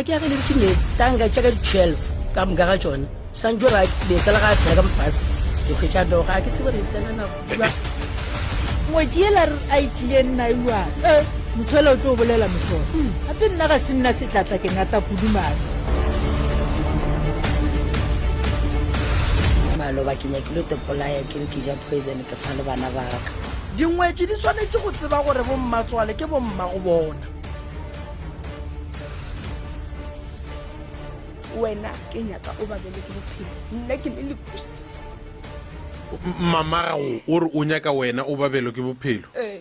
Ka ke ageleditše meetse tanka tša ka di 12 ka moka ga tšona santšo ra meetse le ga a phela ka mofase ke hwetša noga a ke tsebe re tsena nako Ngwetši yela a e tlile nna ewa eh motho yola o tlo bolela mehlolo gape nna ga se nna setlatla ke ngata kudu mase. Maloba ke nyakile go tepolaya ke re ke ja poison ke fa le bana ba ka. Dingwetši di swanetše go tseba gore bommatswale ke bommago bona. Wena ke nyaka o babele ke bophelo nna ke le lekhusti. Mamagago o re o nyaka wena o babelwe ke bophelo. Ee.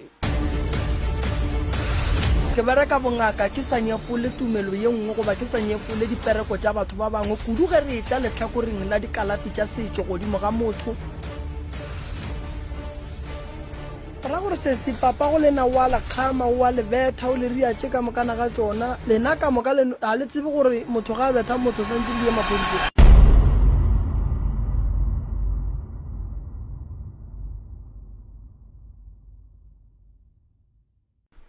Ke bereka bongaka ke sa nyefole tumelo ye nngwe goba ke sa nyefole dipereko tša batho ba bangwe, kudu ge re etla lehlakoreng la dikalafi tša setšo godimo ga motho. Ra gore sesi papa go lena o a le kgama, o a le betha, o le ria tše ka mokana ga tšona. Lena ka moka le ga le tsebe gore motho ga a betha motho santše le ye maphodiseng.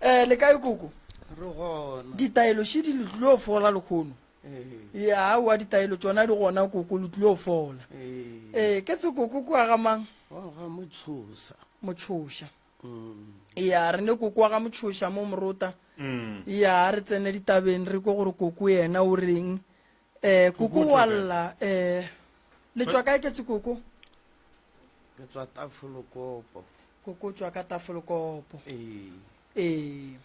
Eh, le kae koko? Re gona. Ditaelo še di le tlilo fola lekgono. Ee. Ya, aowa ditaelo tšona di gona koko, le tlilo fola. Ee. Eh, ke tse koko kua ga mang? Wa ga Motšhoša. Motšhoša. Ya, re ne koko wa ga Motšhoša mo Morota. Ya, re tsene ditabeng re kwe gore koko yena o reng. Eh, koko wa lla. Eh, le tšwa kae ke tse koko? Ke tswa Tafolokopo. Koko o tšwa ka Tafolokopo. Ee. Ee.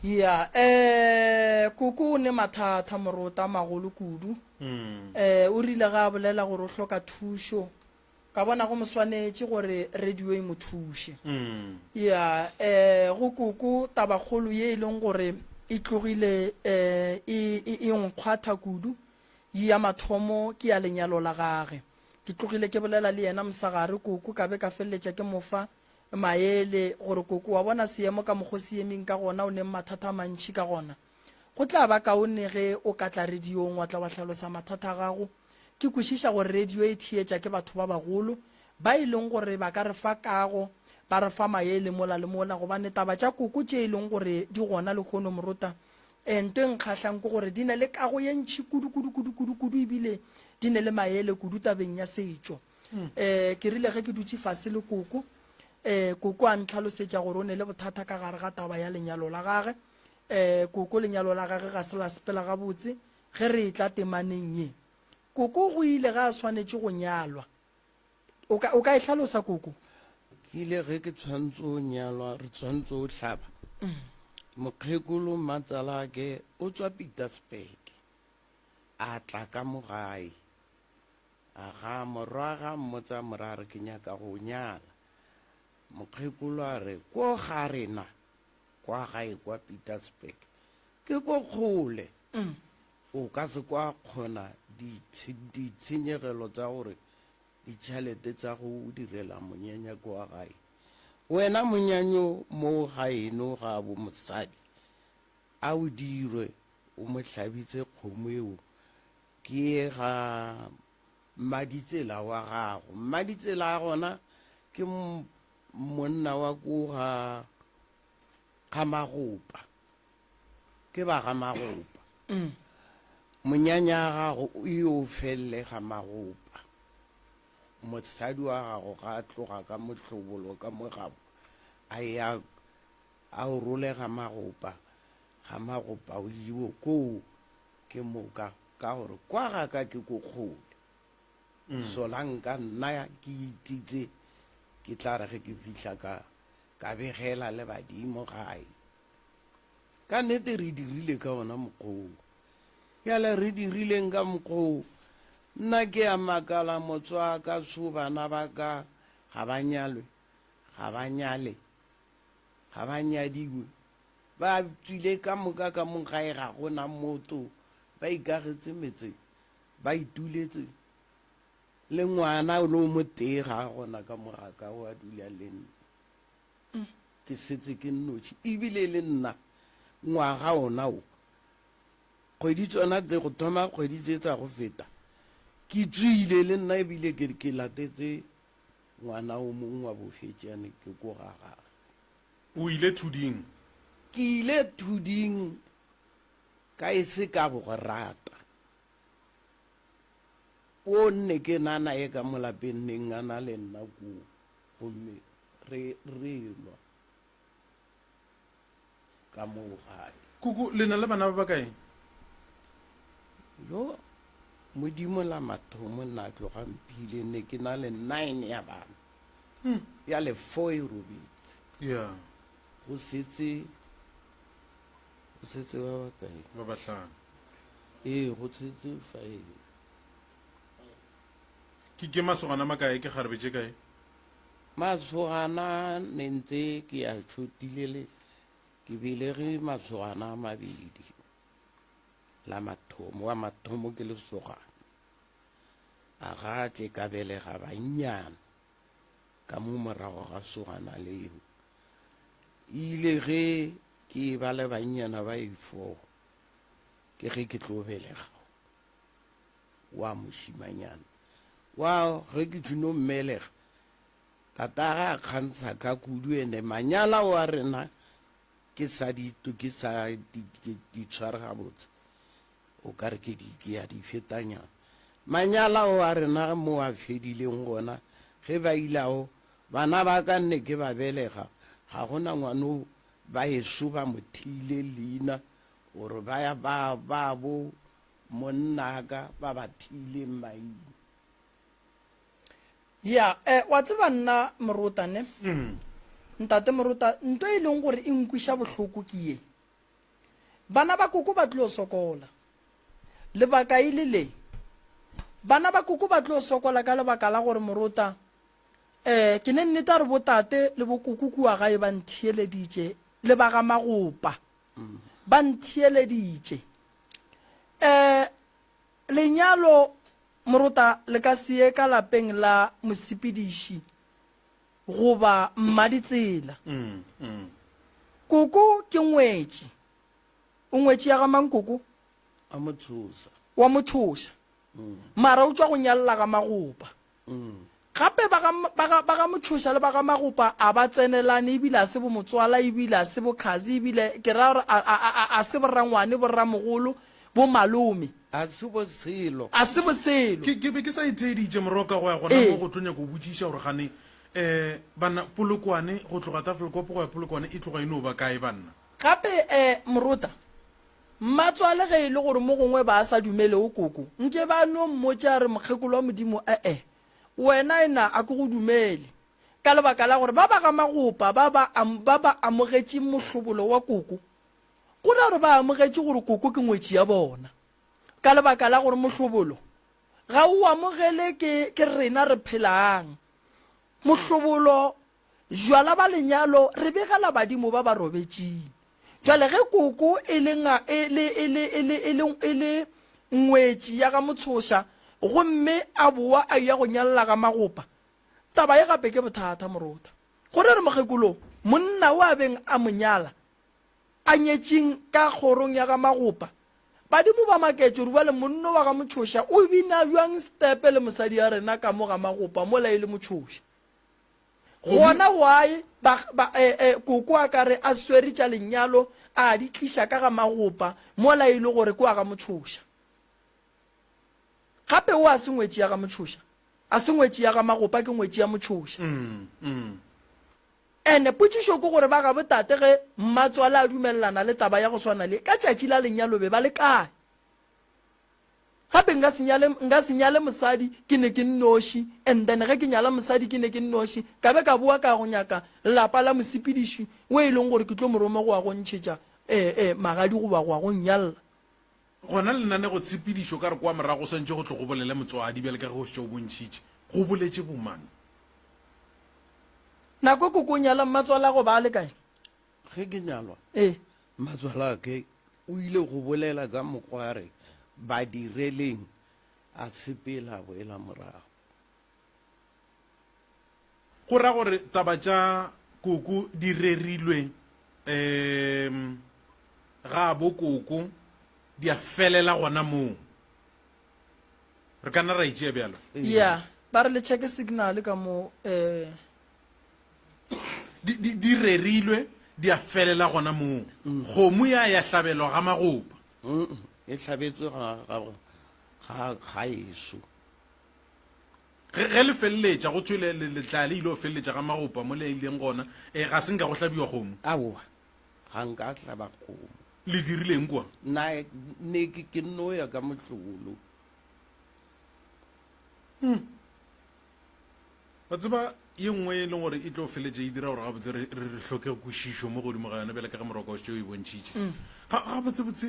Ya, eh koko o ne mathata morota a magolo kudu. Mm. Eh o rile ga a bolela gore o hloka thušo. Ka bona go mo swanetše gore radio e mo thuše. Mm. Ya, eh go koko tabakgolo ye e leng gore e tlogile eh e e, e nkgwatha kudu. Ya mathomo ke ya lenyalo la gage. Ke tlogile ke bolela le yena mosagare koko ka be ka feleletša ke mo fa maele gore koko wa bona seemo ka mokgo se emeng ka gona o neng mathata a mantši ka gona. Go tla ba kaone ge o ka tla radiong wa tla wa hlalosa mathata a gago. Ke kwešiša gore radio e theetša ke batho ba bagolo ba e leng gore ba ka re fa kago ba re fa maele mola le mola gobane taba tša koko tše e leng gore di gona lehono morota E, nto e nkgahlang ke gore di na le kago ye ntši kudu kudu kudu kudu kudu ebile di ne le maele kudu tabeng ya setšo. Um ke rile ge ke dutše fase le koko, um koko a ntlhalosetša gore o ne le bothata ka gare ga taba ya lenyalo la gage. Um koko lenyalo la gage ga se la sepela gabotse ge re etla temaneng ye. Koko go ile ge a swanetše go nyalwa. O ka, o ka e hlalosa koko? Ke ile ge ke tshwanetse o nyalwa, re tshwanetse o hlaba. Mokgekolo mmatsalake o tswa Pietersburg, a tla ka mo gae. A ga morwa ga mmotsa mora a re ke nyaka go nyala. Mokgekolo a re ko ga rena kwa gae kwa Pietersburg ke ko kgole. O ka se kwa kgona ditshenyegelo tsa gore ditšhelete tsa go direla monyanya kwa gae. Wena monyanyo mo gaeno ga bo mosadi a o dirwe o mo hlabitse kgomo eo ke ye ga mmaditsela wa gago. Mmaditsela a gona ke monna wa ko ga ga Magopa. Ke ba ga Magopa. Monyanya wa gago o yo felele ga Magopa. Mosadi wa gago ga a tloga ka mohlobolo ka mo gabo a ya a o role ga Magopa, ga Magopa o iwe koo ke moka ka gore kwa ga ka ke ko kgole. Solanka nna ke ititse ke tla re ge ke fihla ka ka begela le badimo gae. Ka nnete re dirile ka ona mokgwa wo. Bjale re dirileng ka mokgwa wo? Nna ke a makala motswaka so bana ba ka ga ba nyalwe, ga ba nyale, ga ba nyadiwe. Ba tswile ka moka ka mo gae ga go na motho, ba ikagetse metse, ba ituletse. Le ngwana o le o motee ga a gona ka mo ga ka o a dula le nna. Ke setse ke nnoši ebile le nna ngwaga ona wo, kgwedi tsona tse go thoma kgwedi tse tsa go feta, ke tswile le nna ebile ke ke latetse ngwana o mongwe wa bofetšane ke ko ga gage. O ile thuding? Ke ile thuding. Ka e se ka go rata. O nne ke na naye ka mo lapeng neng a na le nna koo gomme re re lwa ka moo gae. Koko, le na le bana ba bakae? Jo, Modimo la mathomo nna tloga mphile ne ke na le nine ya bana. Hmm. Ya le four e robetse. Yeah. Go setse Go setse ba ba kae? Ba bahlano. Ee, go setse five. Ke ke masogana makae ke kgarebe tše kae? Masogana ne ntse ke a tšhotile le ke belege masogana a mabedi. La mathomo wa mathomo ke lesogana. A ga tle ka belega bannyana ka mo morago ga sogana leo. Ile ge Ke ba le bannyana ba e-four, ke ge ke tlo belega wa mošimanyana. Wa ge ke tšino mmelega, tataga a kgantsha ka kudu ene manyala wa rena ke sa di ke sa di, di tshware gabotse. O ka re ke di ke ya di fetanyana. Manyala o a rena mo a fedileng gona ge ba ilago Bana ba ka nne ke ba belega, ga go na ngwano ba eso ba mo theile leina gore ba ya ba ba bo monnaka ba ba theileng maina. Ya, eh, wa tseba nna Morota ne? Mm. Ntate Morota, nto e leng gore e nkwiša bohloko ke ye. Bana ba koko ba tlo sokola. Lebaka e le le. Bana ba koko ba tlo sokola ka lebaka la gore Morota Eh, ke ne nnete a re botate le bokoko kua gae ba ntheeleditše, le ba ga Magopa ba ntheeleditše. Eh, lenyalo morota le ka se ye ka lapeng la mosepediši goba mmaditsela. Koko ke ngwetši. O ngwetši ya ga mang koko? Wa motšhoša. Wa motšhoša. Mara o tšwa go nyalela ga Magopa. Gape ba ga, ba ga, ba ga Motšhoša le ba ga Magopa a ba tsenelane, ebile a se bomotswala, ebile a se bokhazi, ebile ke ra gore a, a, a, a se borrangwane, borramogolo, bomalome. A se bo selo. A se bo selo. Ke, ke be ke sa itheeditše, Moroka, go ya gona mo go tlo nyaka go botšiša gore gane, um banna, Polokwane, go tloga Tafelkop go ya Polokwane e tloga e no ba kae, banna? Gape, um Morota, Mmatswale ge e le gore mo gongwe ba sa dumelego koko, nke ba no mmotša a re mokgekolo wa Modimo e-e, wena ena a ke go dumele, ka lebaka la gore ba ba ga Magopa ba ba, ba ba amogetše mohlobolo wa koko, go ra gore ba amogetše gore koko ke ngwetši ya bona, ka lebaka la gore mohlobolo ga o amogele ke, ke rena re phelang. Mohlobolo Jwala ba lenyalo re begela badimo ba ba robetšing. Jwale ge koko e le nga, e le, e le, e le, e le, e le ngwetši ya ga Motshoša gomme a boa a ya go nyalla ga Magopa, taba ye gape ke bothata Morota. Gore re mokgekolo, monna o a beng a mo nyala, a nyetšing ka kgorong ya ga Magopa, badimo ba maketše gore bjale monno wa ga Motšhoša o bina bjang stepe le mosadi ya rena ka mo ga Magopa mola e le Motšhoša. Gona why ba, ba, eh, eh, koko a ka re a swere tša lenyalo a di tliša ka ga magopa mola e le gore ke wa ga Motšhoša. Gape o a se ngwetši ya ga Motšhoša, a se ngwetši ya ga Magopa ke ngwetši ya Motšhoša. Mm, mm. Ene potšišo ke gore ba ga botate ge mmatswale a dumelelana le taba ya go swana le ka tšatši la lenyalo be ba le kae? Gape nka se nyale, nka se nyale mosadi ke ne ke nnoši, and then ge ke nyala mosadi ke ne ke nnoši, ka be ka boa ka go nyaka lapa la mosepediši o e leng gore ke tlo mo roma go ya go ntšhetša eh, eh, magadi goba go ya go nnyalla. Gona lenanegotshepedišo ka re kwa morago go swanetše go tlo go bolele motswadi bjale ka ge o šetše o bontšhitše go boletše bomang. Nako e koko o nyala mmatswalago ba le kae? Ge ke nyalwa, Ee. Mmatswalake o ile go bolela ka mokgwa a re ba direleng, a sepela a boela morago. Go ra gore taba tša koko di rerilwe um gabo koko di a felela gona moo. Re ka nna ra e tšea bjalo. Ya, ba re le checke signal ka mo eh. Di, di, di rerilwe di a felela gona moo. Kgomo ya ya hlabelwa ga magopa. E hlabetswe ga ga ga gaeso. Ge, ge le feleletša, go thwe le, le, le tla le ile go feleletša ga magopa mo le ileng gona, e, ga se nka go hlabiwa kgomo. Aowa, ga nka hlaba kgomo. Le dirileng kua? Nna ne ke, ke nno ya ka mohlolo. Wa tseba, ye nngwe e leng gore e tlo feletša e dira gore gabotse re, re, re hloke kwešišo mo godimo ga yona, bjale ka ge Morwa o šetše o e bontšhitše. Ga, gabotsebotse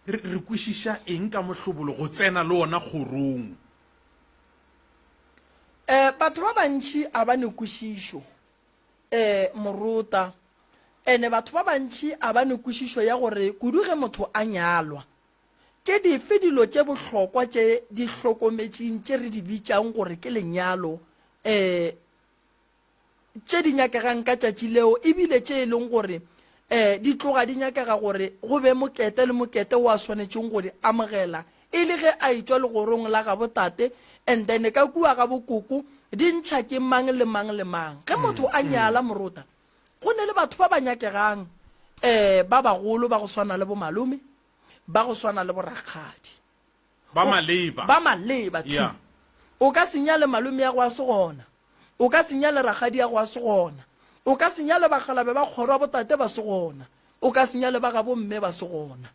re, re kwešiša eng ka mohlobolo go tsena le ona kgorong? Um batho ba bantši a ba ne kwešišo, um morota. Ene batho ba bantši a ba ne kwešišo ya gore kudu ge motho a nyalwa, Ke dife dilo tše bohlokwa tše di hlokometšeng tše re di bitšang gore ke lenyalo, um tše di nyakegang ka tšatši leo e bile tše e leng gore um di tloga di nyakega gore go be mokete le mokete o a swanetšeng go di amogela e le ge a etšwa legorong la gabo tate and then ka kua ga bokoko di ntšha ke mang le mang le mang. Ge motho a nyala morota, go ne le batho ba ba nyakegang um ba bagolo ba go swana le bomalome, ba go swana le borakgadi. Ba maleba. Ba maleba thu. Yeah. O ka se nyale malome ya go a se gona. O ka se nyale rakgadi ya go a se gona. O ka se nyale bakgalabe ba kgoro ya botate ba se gona. O ka se nyale ba gabo mme ba se gona.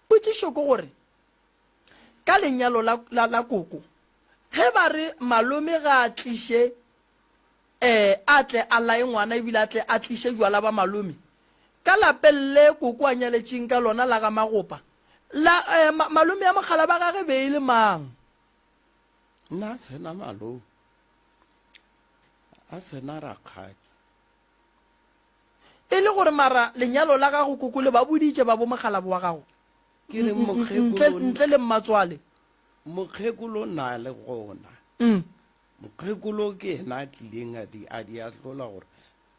Potšišo ke gore, ka lenyalo la, la, la koko, ge ba re malome ga a tliše Ee, a tle a laye ngwana ebile a tle a tliše jwala ba malome ka lapeng le koko a nyaletšeng ka lona la ga Magopa. La, eh, ma, malome ya mogala ba gage be e le mang? Nna a sena malome, a sena rakgadi. E le gore mara lenyalo la gago koko le ba boditše ba bo mogalabo wa gago? Ke re Ntle, mokgekolo, ntle le mmatswale. mokgekolo na le gona. Mm. Mokgekolo ke yena a tlileng a di, a di ahlola gore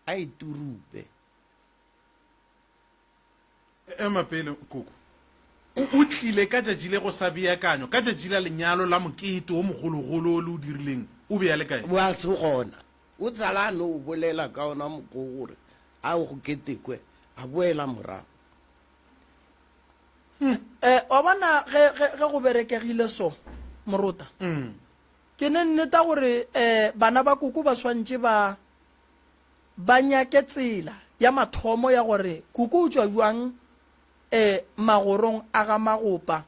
a e turupe. Ema pele, koko. O, o tlile ka tšatši le go sa beakanywa, ka tšatši la lenyalo la mokete wo mogologolo o le o dirileng. O be a le kae? O a se gona. O tsala a no bolela ka ona mokgwa wo gore a go ketekwe, a boela morago. Eh, wa bona ge, ge, ge go berekegile so, morota. Mm. Ke ne nneta gore um bana ba koko ba swantše ba ba nyake tsela ya mathomo ya gore koko o tšwa bjang um magorong a ga Magopa,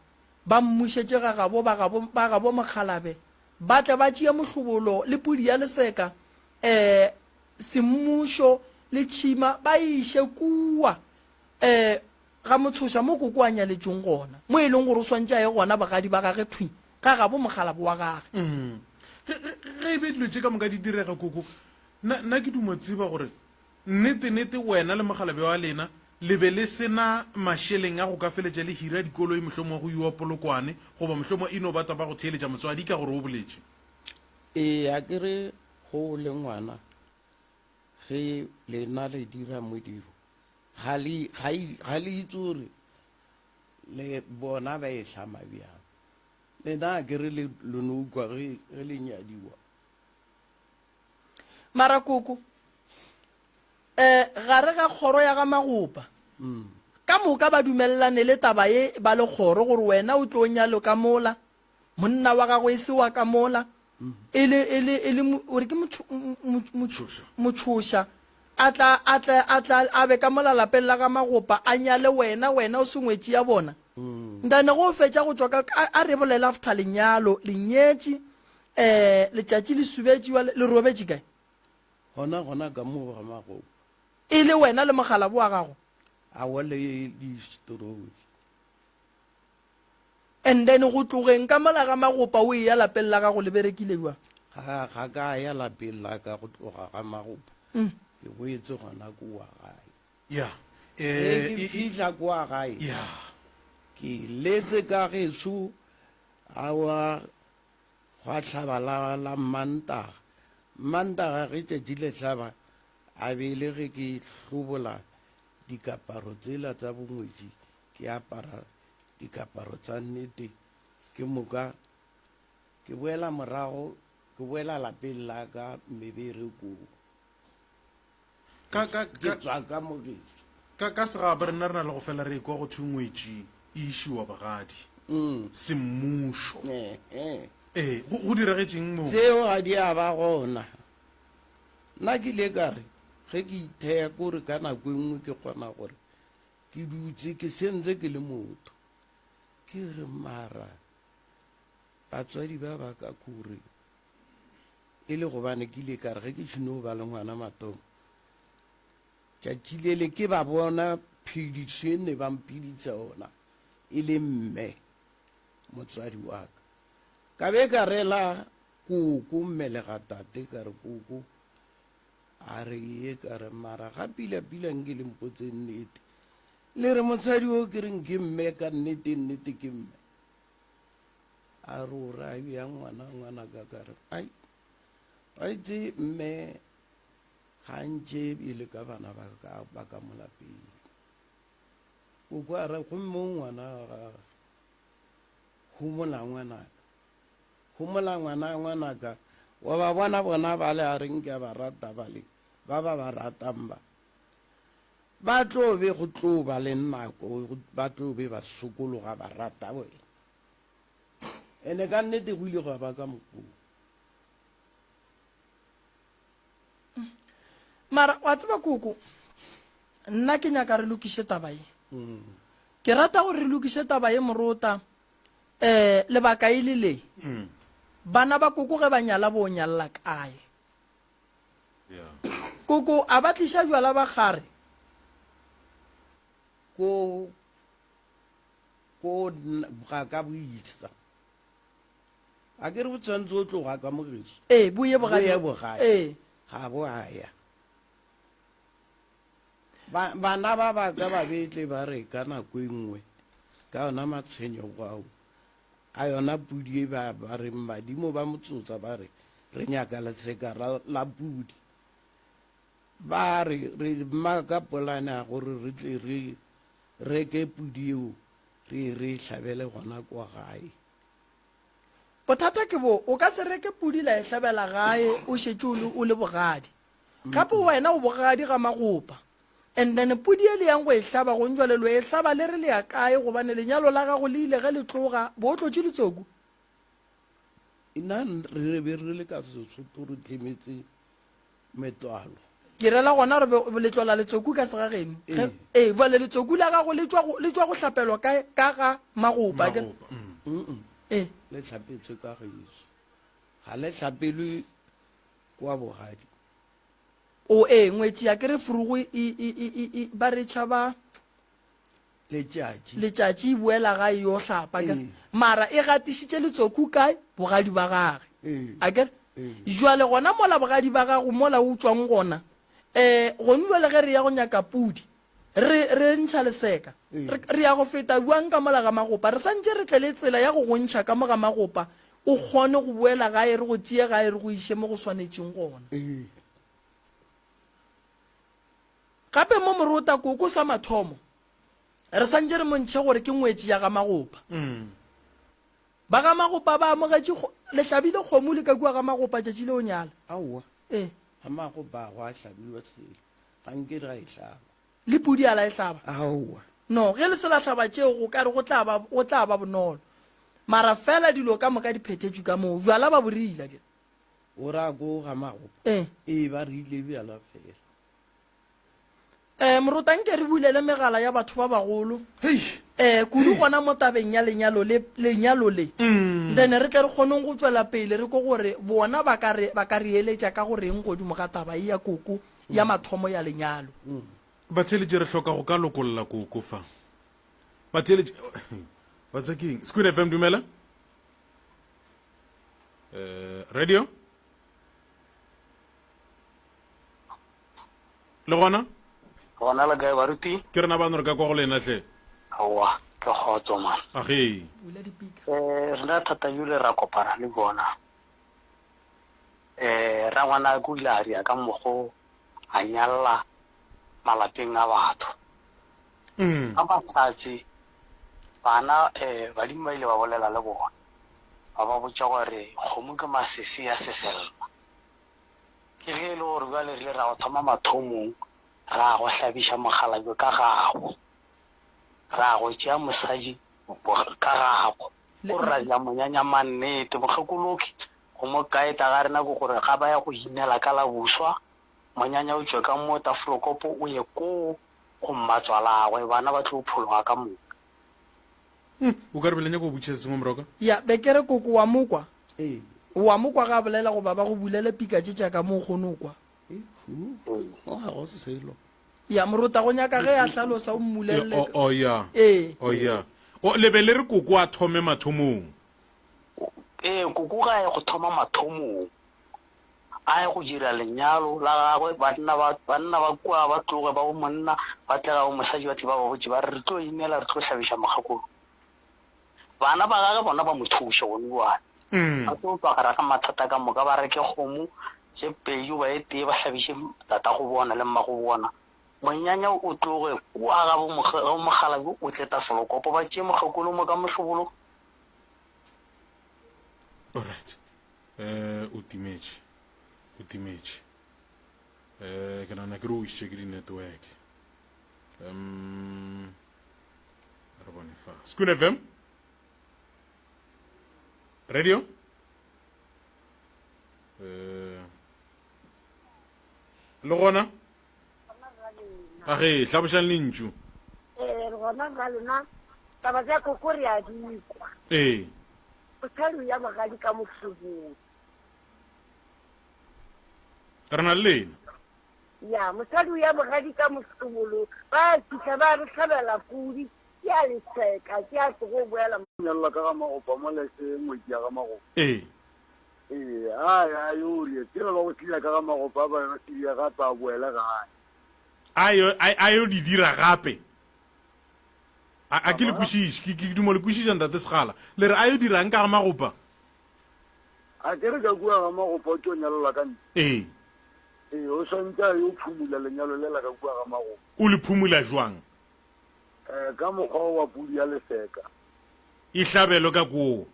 ba mmušetše ga gabo ba gabo ba gabo Mokgalabe, ba tle ba tšee mohlobolo le pudi ya leseka um semmušo le tšhima ba e iše kua um ga Motshoša mo koko a nyaletšweng gona, mo e leng gore o swantše a ye gona bogadi ba gage thwi ga gabo mokgalabo wa gage. Mm. Ge, ge, ge e be dilo tše ka moka di direga, koko, nna, nna ke dumo tseba gore nnete-nete wena le mokgalabje wa lena le be le se na mašeleng a go ka feletša le hira dikoloi mohlomongwe go iwa Polokwane, goba mohlomongwe e no ba taba go theeletša motswadi ka gore o boletše. Ee, a ke re go le ngwana, ge lena le dira modiro, ga le, ga, ga le itse gore le bona ba e hlama bjang. Lena a ke re le, le no utlwa ge, ge le nyadiwa. Mara koko, eh, gare ga kgoro ya ga Magopa, ka moka ba dumelelane le taba ye ba le kgoro gore wena o tlo nyalo ka mola, monna wa gago e se wa ka mola, e le, e le, e le, o re ke motho, Motšhoša. motšhoša, a tla, a tla, a tla, a be ka mola lapeng la ga Magopa, a nyale wena, wena o se ngwetši ya bona. Ntane go fetša go tšwa ka, a, a re bolele after lenyalo, le nyetše, eh, letšatši le subetše, jwale le robetše kae? Gona, gona ka mo ga Magopa. E le wena le mokgalabo wa gago? Aowa, le, le story. And then go tlogeng ka mola ga Magopa o eya lapeng la gago le berekile jwang? Ga, ga ka ya lapeng la ka go tloga ga Magopa. Ke boetse gona kua gae. Ya. Ge Eh, ke e, e, fihla kua gae, ya. ke letse ka geso awa gwa hlaba la, la Mmantaga. Mmantaga ge tšatši le hlaba, a be e le ge ke hlobola dikaparo tsela tsa bongwetši, ke apara dikaparo tsa nnete, ke moka ke boela morago, ke boela lapeng la ka meberekong. Ka, ka, Ke ka, tswa ka mo geso. Ka, ka segabo rena re na le go fela re ekwa go thwe ngwetši e išiwa bogadi. Semmušo. Ee, go, go diragetšeng moo? Tseo ga di a ba gona. Nna ke ile ka re ge ke itheya ko re ka nako e nngwe ke kgona gore ke dutse ke sentse ke le motho. Ke re mara batswadi ba ba ka kore e le gobane ke ile ka re ge ke šino ba le ngwana mathomo Tšatši lele ke ba bona phedišo e ne ba mpheditša ona e le mme motswadi wa ka. Ka be ka rela koko mmelega tate ka re koko a re ye ka re mara ga pila pila nke le mpotse nnete. Le re mosadi o ke reng ke mme ka nnete nnete ke mme. A re o ra bjang ngwana ngwana ka ka re ai wa itse mme Ga ntše e le ka bana ba ka ba ka mo lapeng. Koko a re, Gomme o ngwana wa gagwe. Homola ngwanaka. Homola ngwana ngwanaka. Wa ba bona bona bale a reng ke a ba rata bale, ba ba ba ratang ba. Ba tlo be go tlo ba le nako, ba tlo be ba sokologa ba rata wena. Ene ka nnete go ile gwa ba ka mokgwa wo. Mara wa tseba koko, nna ke nyaka re lokiše taba ye. Mm. Ke rata gore re lokiše taba ye morota. Eh lebaka e le le. Mm. Bana ba koko ge ba nyala bo nyalla kae? Yeah. Koko a ba tliša jwala ba gare. Ko ko ga ka boitsa. A ke re bo tshwanetse o tloga ka mogeso. Ee, bo ye bogadi. Bo ye bogadi. Ee. Ga bo a ya. Ba, bana ba ba ka ba betle ba re ka nako e nngwe ka yona matshwenyego ao a yona pudi e ba ba re badimo ba motsotsa ba re re nyaka leseka la pudi ba re re maka polane ya gore re tle re reke pudi eo re e re e hlabele gona kwa gae Bothata ke bo, o ka se reke pudi la e hlabela gae o šetše o le, o le bogadi. Gape wena o bogadi ga magopa. And then pudi e le yang go e hlaba gong jwale lo e hlaba le re le ya kae gobane lenyalo la gago le ile ge le tloga bo o tlotše letsoku. Nna re be re le ka Sesotho re tlemetse metlwalo. Ke rela gona re be le tlola letsoku ka segageno. Ee. Ee, bjale letsoku la gago le tšwa go le tšwa go hlapelwa ka ka ga magopa. Ke Magopa, mm. Ee. Le hlapetswe ka geso. Ga le hlapelwe kwa bogadi. O ee, ngwetši ya ke re furugo e e e e e ba re tšhaba Letšatši. Letšatši e boela gae yo hlapa akere? Ee. Mara e gatišitše letsoku kae? Bogadi ba gage. Ee. Akere? Ee. Jwale gona mola bogadi ba gago mola o tšwang gona, eh gone jwale ge re ya go nyaka pudi, re re ntšha leseka. Ee. Re, re ya go feta bjang ka mola ga magopa? Re santše re tle le tsela ya go go ntšha ka mo ga magopa, o kgone go boela gae, re go tšee gae re go iše mo go swanetšeng gona. Ee. Gape mo morota koko sa mathomo re santše re mo ntšhe gore ke ngwetši ya ga Magopa. Ba ga Magopa ba amogetše le hlabile kgomo le ka kua ga Magopa tšatši le o nyala. Aowa. Ee. Ga Magopa ga gwa hlabiwa selo. Ga nke ra e hlaba. Le pudi a la e hlaba? Aowa. No, ge le se la hlaba tšeo go ka re go tla ba go tla ba bonolo. Mara fela dilo ka moka di phethetšwe ka moo. Bjala ba bo rile akere. O ra ko ga Magopa? Ee. Ee, ba rile bjala fela. Eh, morota nke re bulele megala ya batho ba bagolo eh kudu gona mo tabeng ya lenyalo le lenyalo le mm. then re tle re kgoneng go tšwela pele re ko gore bona ba ka re ba ka re eletša ka go reng godimo ga taba e ya koko ya mm. mathomo ya lenyalo mm. batheeletši re hloka go ka lokolla koko fa batheeletši ba tsa keng Squid FM dumela eh radio Le gona? Gona le kae baruti? Ke rena bano re ka kwa go lena hle. Aowa, ke kgotso man. Age. Bula dipika. Eh, rena thata bjale ra kopana le bona. Eh, rangwanake o ile a ria ka mokgo a nyalla malapeng a batho. Mm. Ka matsatsi bana eh badimo ba ile ba bolela le bona. Ba ba botša gore kgomo ke masese ya sesella. Ke ge e le gore bjale re ile ra go thoma mathomong. Ra go hlabiša mokgalabje ka gabo. Ra go tšea mosadi ka gabo. O re ra dira monyanya mannete. Mokgekoloki go mo kaeta ga rena ke gore ga ba ya go inela ka la buswa, monyanya o tšwe ka mo Tafelokopo o ye koo go mmatswalagwe, bana ba tlo phologa ka moka. O ka re bele nyaka go botšiša se sengwe Moroka? Ya, be ke re koko wa mo kwa. Ee. Wa mo kwa ga a bolela goba ba go bulele pika tše tša ka mo o kgone o kwa. Go ga go se selo. Ya, morota go nyaka ge a hlalosa o mmulelele. O, o ya. Ee. O ya. O, le be le re koko a thome mathomong. Ee, koko ga a ye go thoma mathomong. A ye go dira lenyalo la gagwe, banna ba, banna ba kua ba tloge ba bo monna, ba tle ga bo mosadi ba tle ba ba botše ba re, re tlo inela, re tlo hlabiša mokgekolo. Bana ba gage bona ba mo thuše gone bjale. Ba tlo tšwa gare ga mathata ka moka, ba reke kgomo tše pedi goba e tee, ba hlabiše tatago bona le mmago bona. Monyanya o tloge kua ga bo mokgalabje o tle Tafelokopo, ba tšee mokgekolo mo ka mohlobolo. Alright. Eh, o timetše. O timetše. Eh, ke nagana ke re o išitše ke di-network. Um, re bone fa. Skoon FM? Radio? Eh, le gona? A ge, hlabošang lentšu. Ee, re gona ga lena. Taba tša koko re a di kwa. Ee. Mosadi o ya bogadi ka mohlobolo. Re na le lena. Ya, mosadi o ya bogadi ka mohlobolo. Ba fihla ba re hlabela pudi, ke a leseka, ke a tlogo boela. Nyalelwa ka ga magopa mola e se ngwetši ya ga magopa. Ee. Ee, a ya a yo rie tsela ba go tlila ka ga magopa ba ba tlile gape a boele gae. A yo a yo di dira gape. A a ke le kwešiše, ke ke dumo le kwešiša ntate Segala. Le re a yo dirang ka ga magopa? A ke re ka kua ga magopa o tlo nyalelwa ka ntle. Ee. Ee, o swantse a yo phumula lenyalo lela ka kua ga magopa. O le phumula jwang? Eh, ka mokgwa wa pudi ya leseka. E hlabelwe ka koo.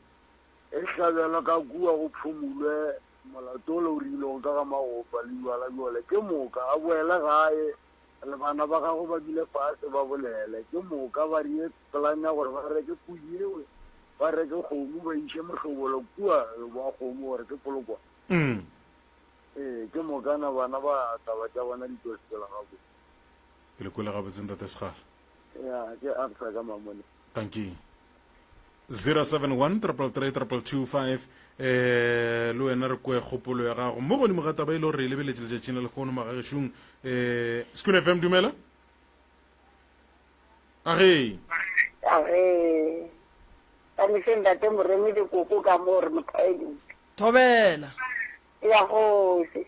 E hlabelwe ka kua go phumulwe molato ola o rilego ka ga magopa le bjala bjole. Ke moka a boele gae le bana ba gagwe ba dule fase ba bolele. Ke moka ba rie plan ya gore ba reke pudi yewe, ba reke kgomo ba iše mohlobolo kua wa kgomo gore ke polokwane. Ee, ke mokana bana ba taba tša bona di tlo sepela gabotse. Ke le kwele gabotse ntate Segala. Ya, ke Absa ka Mamone. Dankie. 071 333 2225 eh le wena re kwe kgopolo ya gago mo godimo ga taba e le gore re e lebeletše letšatšing la lehono magagešong eh Skoon FM dumela age Age. Ka mehleng ntate Moremi le koko ka mo re mothaeditse. Thobela. Ya kgoši.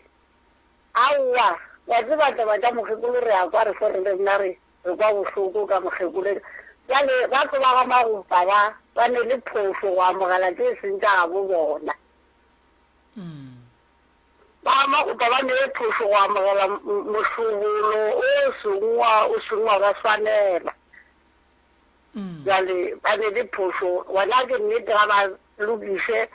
Aowa, wa tseba taba tša mokgekolo re a kwa re fo re le nna re re kwa bohloko ka mokgekolo. Bjale ba tlo ba ga Magopa ba ba ne le phošo go amogela tše e seng tša gabo bona. Ba ga Magopa ba ne le phošo go amogela mohlobolo o seng wa o seng wa ba swanela. Bjale ba ne le phošo, gona ke nnete ga ba lokiše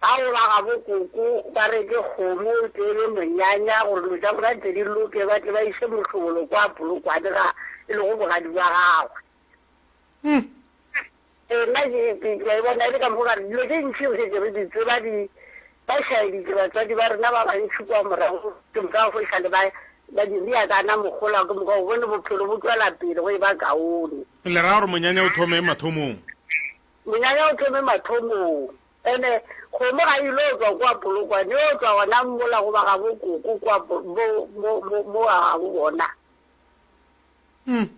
bao ba gabo koko ba reke kgomo e tle be monyanya gore dilo tša bona tle di loke ba tle ba iše mohlobolo kwa Polokwane ga e lego bogadi bja gagwe. Ee, nna ke ke ke a e bona e le ka mokgwa o ka re dilo tše ntši re šetše re di tseba di ba šaeditše batswadi ba rena ba bantši kua morago ke moka go šale ba ba di ria kana mogola ke moka o bone bophelo bo tšwela pele go e ba kaone. Le ra gore monyanya o thome mathomong? Monyanya o thome mathomong. Ene kgomo ga e ilo tšwa kua Polokwane, e yo tšwa gona mola go ba gabo koko kua mo mo mo mo ga gabo bona.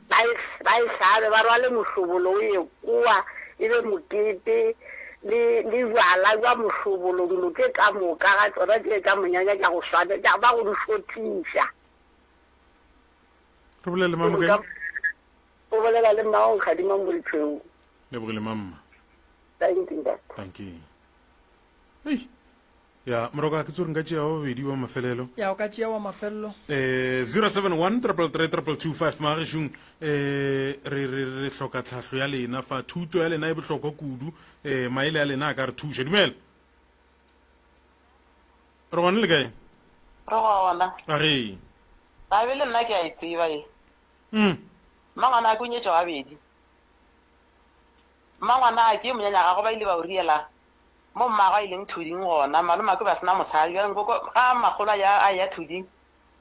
Ba e ba e hlabe, ba rwale mohlobolo o ye kua, e be mokete, le le bjala bja mohlobolo, dilo tše ka moka ga tšona tše tša monyanya tša go swana, tša ba go di šothiša. Re bolele le mama kae? O bolela le mmago Nkgadima Moritšhweu. Lebogile mamma. Thank you, ntate. Thank you. Hey. Ya, moroka ke tsore nka tšea wa babedi wa mafelelo. Ya, o ka tšea wa mafelelo. Eh 071 333 2225 magešong eh re re re hloka tlhahlo ya lena fa thuto ya lena e bohlokwa kudu eh maele a lena a ka re thuša. Dumela. Re gona le kae? Re gona. A re. Tabe le nna ke a e tseba ye. Mmangwana ke o nyetšwe gabedi. Mmangwana ke monyanya gagwe ba ile ba o riela mo mmagwe a ileng thuding gona. Malome ke ba sena mosadi. Bjale nkoko ga makgolo a ya a ya thuding,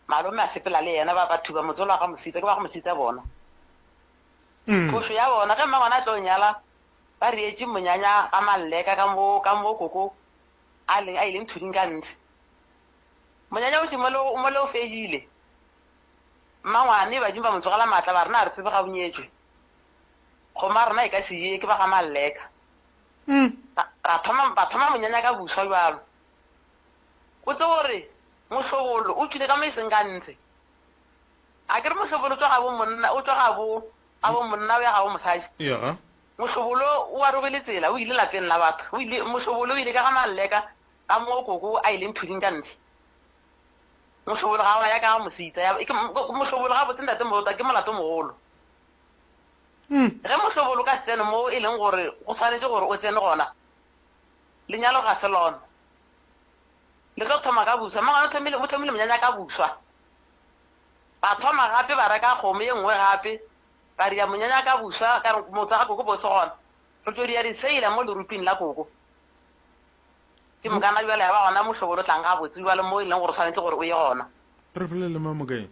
malome a sepela le yena ba ba thuba motse ola ga Mositsa, ke ba ga Mositsa bona. Phošo ya bona ge mmangwana a tlo nyala ba rietše monyanya ga Malleka ka mo ka mo koko a leng a ileng thuding ka ntshe. Monyanya o tše mole mole o fedile. Mmangwane badimo ba mo tsogela maatla ba re na re tsebe ga o nyetšwe. Kgomo ya rena e ka se je ke ba ga Malleka. Ra, ra thoma ba thoma monyanya ka buswa bjalo. O tsebe gore mohlobolo o tšwile ka mo e seng ka ntshe. A ke re mohlobolo o tšwa gabo monna o tšwa gabo gabo monna o ya gabo mosadi. Ya. Mohlobolo o arogile tsela o ile lapeng la batho. O ile mohlobolo o ile ka ga Malleka ka mo koko a ileng thuding ka ntshe. Mohlobolo ga wa ya ka ga Mositsa. Ya, ke, mohlobolo gabotse ntate Morota ke molato mogolo. Ge mohlobolo o ka se tsene mo e leng gore go swanetše gore o tsene gona, lenyalo ga se lona. Le tlo thoma ka buswa. Mmangwane o thomile, o thomile monyanya ka buswa. Ba thoma gape ba reka kgomo ye nngwe gape, ba ria monyanya ka buswa, ka re motse ga koko bo se gona. Re tlo ria diseila mo leruping la koko. Ke mokana bjale ya ba gona mohlobolo o tlang gabotse bjale mo e leng gore o swanetše gore o ye gona. Re bolele mang mokaeng?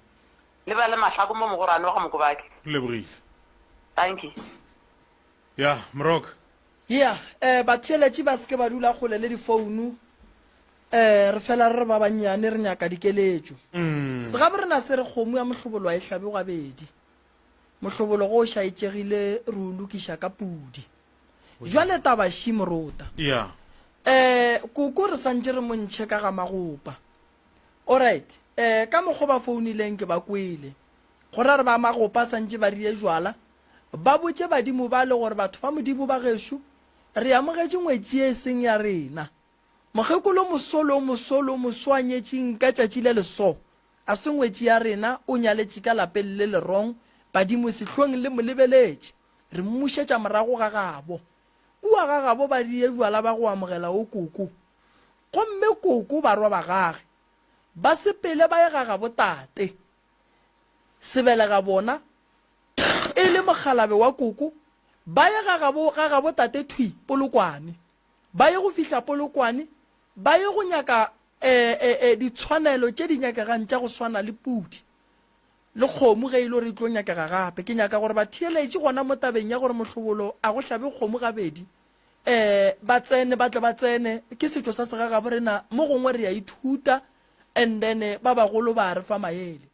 Le ba le mahlako mo mogorwane wa ga Mokobake. Re lebogile. Dankie. Ya, Mrok. Ya, eh, batheeletši ba se ke ba dula kgole le difounu. Eh, re fela re re ba bannyane re nyaka dikeletšo. Segabo rena se re kgomo ya mohlobolo a e hlabe gabedi. Mohlobolo go o šaetšegile re o lokiša ka pudi. Jwale taba ši morota. Ya. Eh, koko re santše re mo ntšhe ka ga magopa. Alright, eh, ka mokgo ba founileng ke ba kwele. Go ra re ba magopa santše ba rie jwala, ba botše badimo bale gore batho ba Modimo ba gešo, re amogetše ngwetši ye e seng ya rena. Mokgekolo mosolo mosolo moso a nyetšeng ka tšatši le leso, a se ngwetši ya rena, o nyaletše ka lapeng le le wrong, badimo sehlong le mo lebeletše. Re mmušetša morago ga gabo. Kua ga gabo ba rie jwala ba go amogela o koko. Gomme koko barwa ba gage ba sepele ba ye ga gabo tate. Sebelega bona e le mokgalabe wa koko ba ye ga gabo ga gabo tate thwi Polokwane. Ba ye go fihla Polokwane ba ye go nyaka e, e, e, ditshwanelo tše di nyakegang tša go swana le pudi le kgomo ge e le gore e tlo nyakega gape. Ke nyaka gore batheeletši gona mo tabeng ya gore mohlobolo a go hlabe kgomo gabedi um ba tsene ba tle ba tsene ke setšo sa segagabo rena mo gongwe re a ithuta and then ba bagolo ba re fa maele.